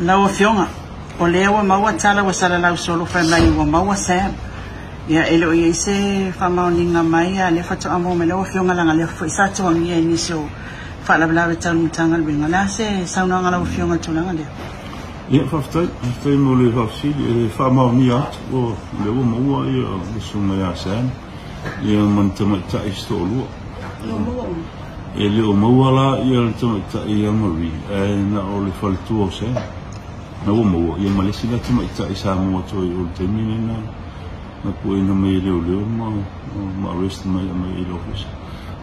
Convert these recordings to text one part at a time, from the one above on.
Lau Afioga, o lea ua maua tala ua salalau solo fai mai ua maua Sam. Ia, e le o i ai se faamaoniga mai, a o lea faatoa maua mai lau Afioga, leaga o lea foi sa tuuagia i nisi o faalavelave tau le Matagaluega. O le a se saunoaga a lau Afioga i le tulaga lea? Ia, faafetai, faafetai mo le faafesili. E faamaonia atu, o lea ua maua le susuga ia Sam ia ma ni tamaitai se toalua. E le o maua la le tamaitai ia Marie, ae na o le faletua o Sam na ua maua, ia ma le isi la tamaitai sa maua atu ai i o i le taimi lea na pueina mai e leoleo ma arrest mai i le ofisa.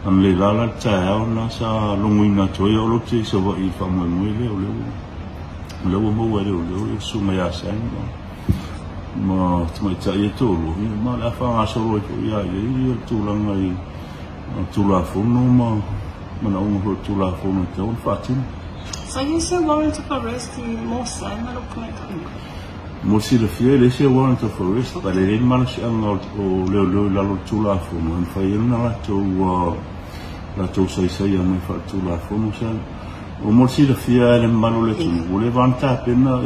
Analeila la le taeao lena sa logoina atu ai au te i Savaii i le faamoemoe lea, o lea ua maua e leoleo le susuga ia Sam ma tamaitai e toalua, ma o le a faagasolo ai foi ia i ai le tulaga i Tulafono ma manaoga foi o le Tulafono e tatau ona faatino. Sa i ai se warrant of arrest mo Sam ma lou tamaitai? Mo le silafia, e leai se warrant of arrest, ae lelei le malosiaga o leoleo i lalo o le Tulafono e mafai ai ona latou saisaia mai faale-Tulafono. O mo le silafia e le mamalu o le atunuu, ua leva ona tapena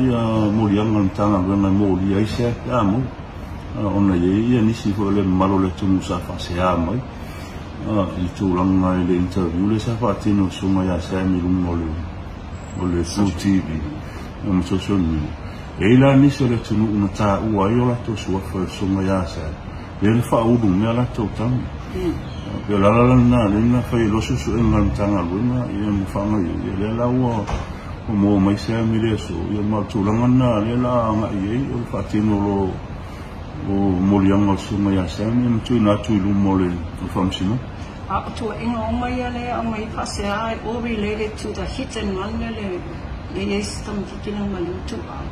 moliaga a le Matagaluega e molia ai se pe a maua, ona e i ai nisi foi o le mamalu o le atunuu sa faasea mai i le tulaga i le interview lea sa faatino e le susuga ia Sam i luga o le Blue TV ma social media. E i ai la nisi o le atunuu na taua ai o latou suafa i le susuga ia Sam, lea na faaulu mai a latou tagi. Pei o le ala lena lea na fai ai loa suesuega a le Matagaluega ma faagaoioi, lea la ua maua mai Sam i le aso, ma o le tulaga lena lea la agai i ai o le faatino o moliaga o le susuga ia Sam ma tuuina atu i luma o le Faamasinoga. A o tuuaiga uma ia lea e aumai faasea, all related to the hit and run le i ai se tamaitiiti na maliu ituau.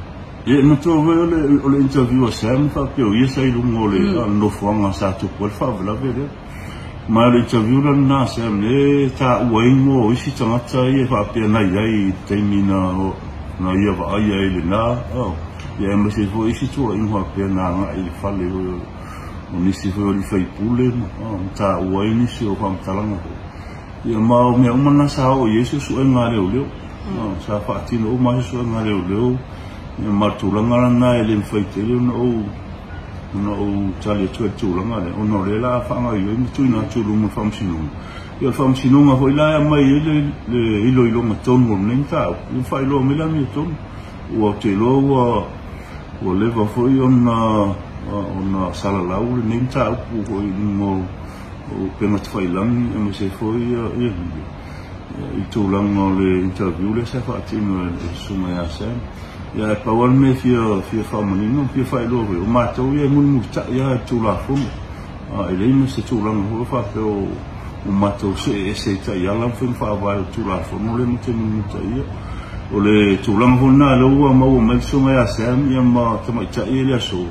Ia, manatua foi o le interview a Sam faapea o ia sa i luga o le nofoaga sa tupu ai le faalavelave lea. Ma o le interview la lena a Sam lea e taua ai igoa o isi tagata ia faapea na i ai i le taimi na ia vaaia ai lena, ia aemaise foi isi tuuaiga faapea na agai i le fale o nisi foi o alii faipule ma taua ai nisi o faamatalaga foi. Ia, ma o mea uma na sa oo i ai suesuega a leoleo. Sa faatino uma ai suesuega a leoleo, ma le tulaga lena e le mafai tele ona ou tali atu ai i le tulaga lea, ona o lea la faagaoioi ma tuuina atu i luma o le Faamasinoga. Ia, o le Faamasinoga foi la e aumai ai le iloiloga tonu o lenei mataupu, ia faailoa mai le amiotonu. Ua ou te iloa ua leva foi ona salalau lenei mataupu foi i luga o upega tafailagi aemaise foi ia i tulaga o le interview lea sa faatino e le susuga ia Sam. Ia, ae pau lava le mea e fia faamanino ma fia faailoa foi, o matou ia e mulimulitai lava i le Tulafono. E leai ma se tulaga foi faapea o matou see ese i taiala ma faiga faavae o le Tulafono lea matou te mulimulitaia. O le tulaga foi lena lea ua maua mai le susuga ia Sam ma tamaitai i le aso,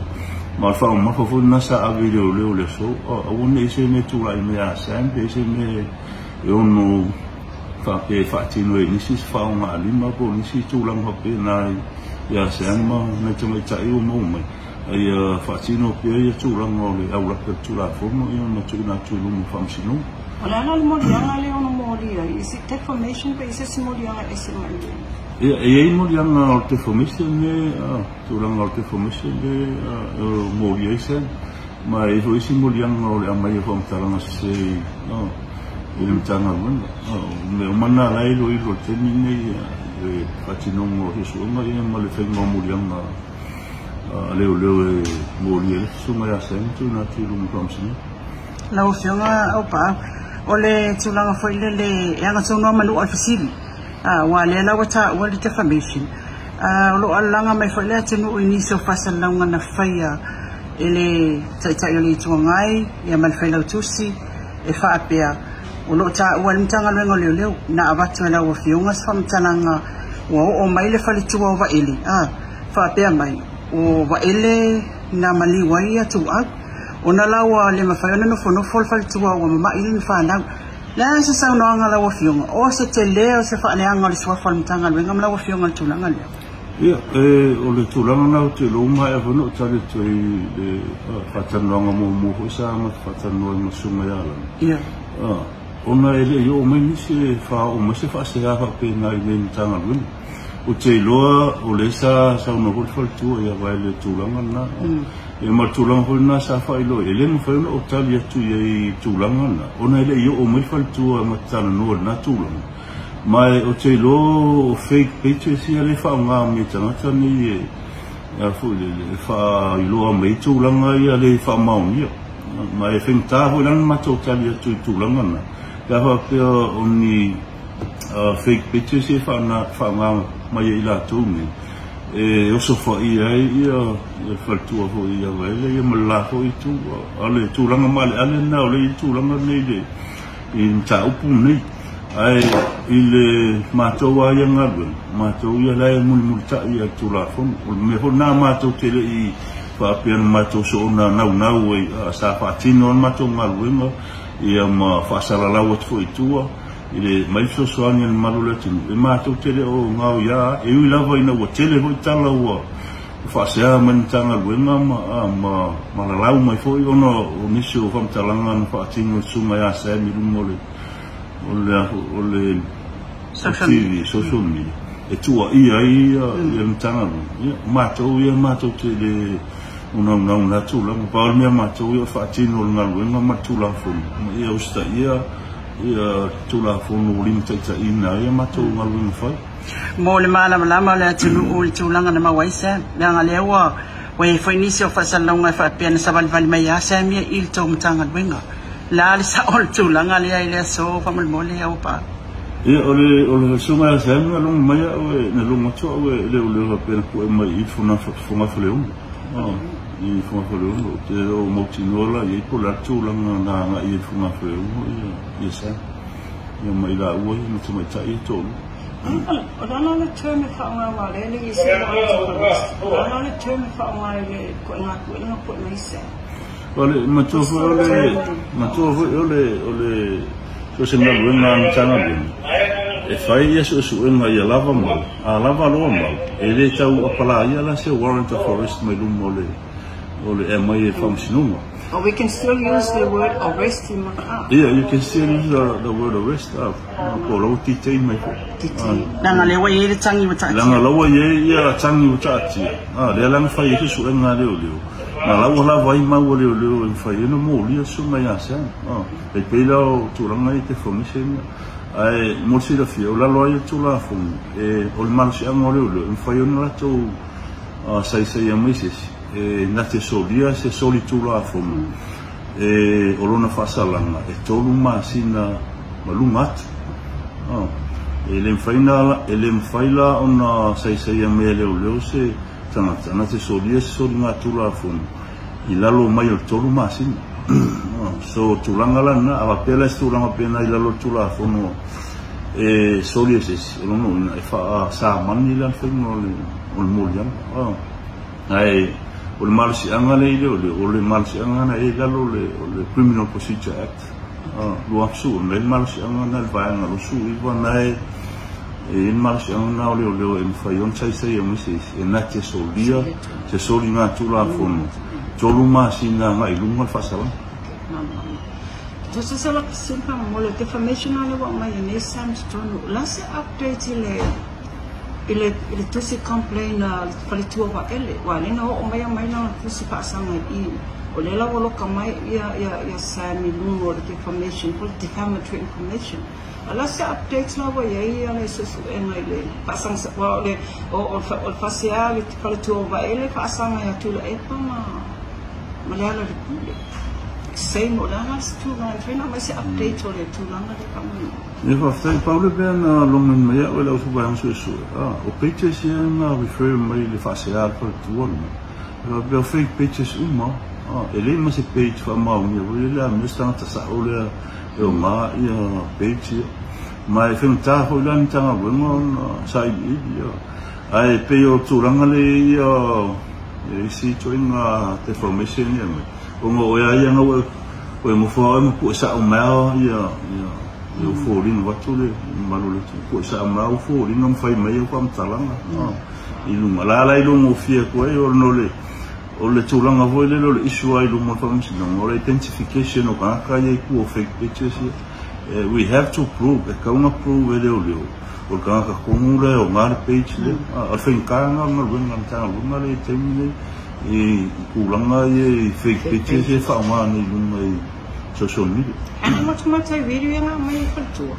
ma o le faamamafa foi lena sa ave i leoleo i le aso, aua ne i se mea tulai mai ia Sam pe i se mea e ono faapea e faatino ai nisi se faaaoga-alima po o nisi tulaga faapena ia Sam ma nai tamaitai ua maua mai. Ia faatino pea ia tulaga o le aulape o le Tulafono ma tuuina atu i luma o Faamasinoga. O le ala le moliaga lea ono molia, is it defamation pe i se isi moliaga ese mai le? Ia, e i ai moliaga o le defamation le tulaga o le defamation le molia ai Sam, ma e i ai foi isi moliaga o le aumai o faamatalaga sese i le Matagaluega. O mea uma na la e iloilo i le taimi lenei le faatinoga o suesuega ma le faiga o moliaga a leoleo e molia ai le susuga ia Sam tuuina atu i luma o Faamasinoga. Lau Afioga Aupaau, o le tulaga foi lele e agatonu lava manua o le fesili, aua o lea la ua taua le defamation. O lo o alalaga mai foi le atunuu i nisi o faasalalauga na faia e le Taitai o le Itu Agai ma le Failautusi e faapea o lo o taua ai le Matagaluega o Leoleo na avatu e lau Afioga se faamatalaga ua oo mai le faletua o Vaele faapea mai o Vaele na maliu ai ituau ona la ua le mafai ona nofonofo le faletua ua mama'i lana fanau. Le a se saunoaga lau Afioga, o se tele o se faaleaga o le suafa o le Matagaluega ma lau Afioga i le tulaga lea? Ia, o le tulaga lena ou te iloa ua maea foi ona ou tali atu ai i le faatalanoaga muamua foi sa amata faatalanoa ai ma le susuga ia Lana. Ona e le i oo mai nisi e faaoo mai se faasea faapena i inei i le Matagaluega. Ou te iloa o lea sa saunoa foi le faletua ia vae le tulaga lena. Ia ma le tulaga foi lena sa faailoa e le mafai ona ou tali atu i ai i tulaga lena, ona e le i oo mai le faletua ma te talanoa i lena tulaga. Ma ou te iloa o fake pages ia lea e faaaoga mai e tagata nei e foi lele e faailoa mai ai tulaga ia le faamaonia. Ma e faigata foi la ona matou tali atu i tulaga na, pe a faapea o ni fake pages ia e faaaoga mai e i latou nei e osofaia ai ia le faletua foi ia Vaele ia ma le la foi itu. O le tulaga maaleale lena o le i tulaga nei i le mataupu nei. Ae i le matou lava ia galuega, matou ia la e mulimulitai i le Tulafono. O le mea foi lena matou te le i faapea na matou soona naunau ai, sa faatino le matou galuega ia ma faasalalau atu foi i tua i le mai fesoasoani a le mamalu o le atunuu. E matou te le o gaoia, e ui lava ina ua tele foi tala ua faasea mai le Matagaluega ma lalau mai foi ona o nisi o faamatalaga na faatino e le susuga ia Sam i luga o le TV, social media, e tuuaia ai ia le Matagaluega. Ia, matou ia matou te le o naunau na tulaga. Pau le mea matou ia o faatino le galuega ma le Tulafono, ma ia usitaia ia Tulafono ua limataitaiina ai a matou galuega fai. Mo le malamalama o le atunuu i le tulaga na maua ai Sam, leaga lea ua i ai foi nisi o faasalalauga e faapea na savalivali mai lava Sam ia i le tou Matagaluega. La le sao o le tulaga lea i le aso faamolemole Auapaau? Ia, o le susuga ia Sam na logo mai au e, na logo atu au e leoleo faapea na pue mai i Fogafaleono. I Fogafaleono, ou te le o mautinoa la i ai po o le a le tulaga na agai ai i Fogafaleono ia Sam. Ia ma i laua ia ma tamaitai e toalua. O le ala le term e faaaoga aua lea e le i se warrant of arrest. O le ala le term e faaaoga i le koena puega pue mai Sam. O le matua foi o le matua foi o le so se galuega a le Matagaluega e fai ia suesuega ia lava mau, a lava loa mau, e le tau apalaia la se warrant of arrest mai luma o le e aumai e le Faamasinoga. But we can still use the word arrest in Yeah, you can still use the word arrest. Po o lau detain mai foi. Leaga lea ua i ai le tagi ua taatia. Leaga la ua i ai ia tagi ua taatia. Lea la na fai ai suesuega a leoleo. Ma la ua lava ai mau a leoleo e mafai ai ona molia susuga ia Sam. E pei la o tulaga ia defamation. Ae mo le silafia, o lalo ai o Tulafono, e o le malosiaga o leoleo, e mafai ona latou saisaia mai se isi, e na te solia se soli Tulafono, e o lona faasalaga e 3 masina ma luga atu. E le mafai la ona saisaia mai e leoleo se tagata na te solia se soliga Tulafono i lalo mai o le 3 masina. So tulaga la lena, a faapea la se tulaga pena i lalo o le Tulafono e soli e se isi, o lona uiga e faasamani la le faiga o le moliaga. Ae o le malosiaga lea i leoleo, o le malosiaga na e i lalo o le Criminal Procedure Act 2010, le malosiaga na le vaega 29 na e i le malosiaga na o leoleo e mafai ona saisaia mai se isi e na te solia se soliga Tulafono 3 masina agai i luga le faasalaga. Tusa se la simpa mo le defamation ale wa mai nei Sam totonu. La se update i le tusi complain a faletua Vaele. Wa le na o mai mai na tusi faasaga i o le la ua loka mai ia Sam i luga o le defamation, po le defamatory information. Ala se updates la ua iai ia le suesuega i le faasaga wa o le o le fasea le faletua Vaele faasaga ia Tuilaepa ma le ala le pule. Same o le ala se tulaga, e mai se update o le tulaga le faamolemole. E faafetai Paule pea na logoina mai au e le aufaavaega suesue. O pages ia na refer mai le faasea a le faletua lena. E faapea o fake pages uma. E le ma se page faamaonia foi le amio se tagata sao lea e oga ia page ia. Ma e faigata foi la le Matagaluega ona sailiili. Ae pei o tulaga le ia isi ituaiga defamation ia mai. Ona o ea ia na ua nofo au ma pue sao mai ia o foliga vatu le mamalu o le atunuu. Pue sao mai o foliga ma fai mai au faamatalaga i luga. La la i luga o fia atu ai ona o le tulaga foi lele o le issue ai luma o le Faamasinoga, o le identification o tagata ia i tua o fake pages ia. We have to prove, e tatau ona prove e leoleo O le tagata tonu lea e ona le page lea. O le faigata lena o le galuega a le Matagaluega lea i le taimi lenei i tulaga ia i fake pages ia e faaaoga nei i luga i social media. Ana matamata i video ia na aumai e faletua.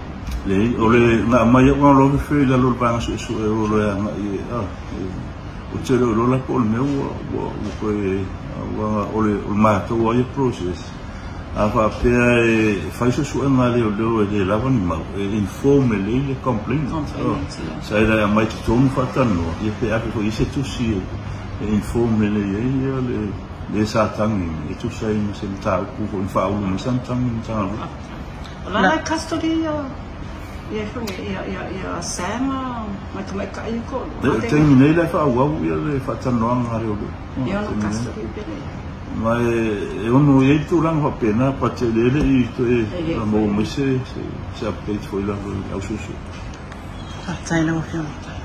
Leai, o le na aumai au na loa fefe i lalo o le vaega suesue o lo e agai e ou te le o iloa la po o le mea ua ua ua toe aua o le o le matou lava ia process a faapea e fai suesuega a leoleo e le lava ni mau e inform lelei le complainant sa ela e aumai i totonu faatalanoa ia pe ave foi i ai se tusi e inform lelei ai ia le le sa tagi e tusa ai ma se mataupu foi na faaulu mai sana tagi i le Matagaluega. O la la custody ia ia foi ia ia ia Sam ma tamaitai ia toalua. Le taimi nei la e faaauau ia le faatalanoaga a leoleo. Ia ona custody pele. Ma e ono i ai tulaga faapena but e le i toe maua mai se update foi lalo i le au suesue. Faafetai lau Afioga.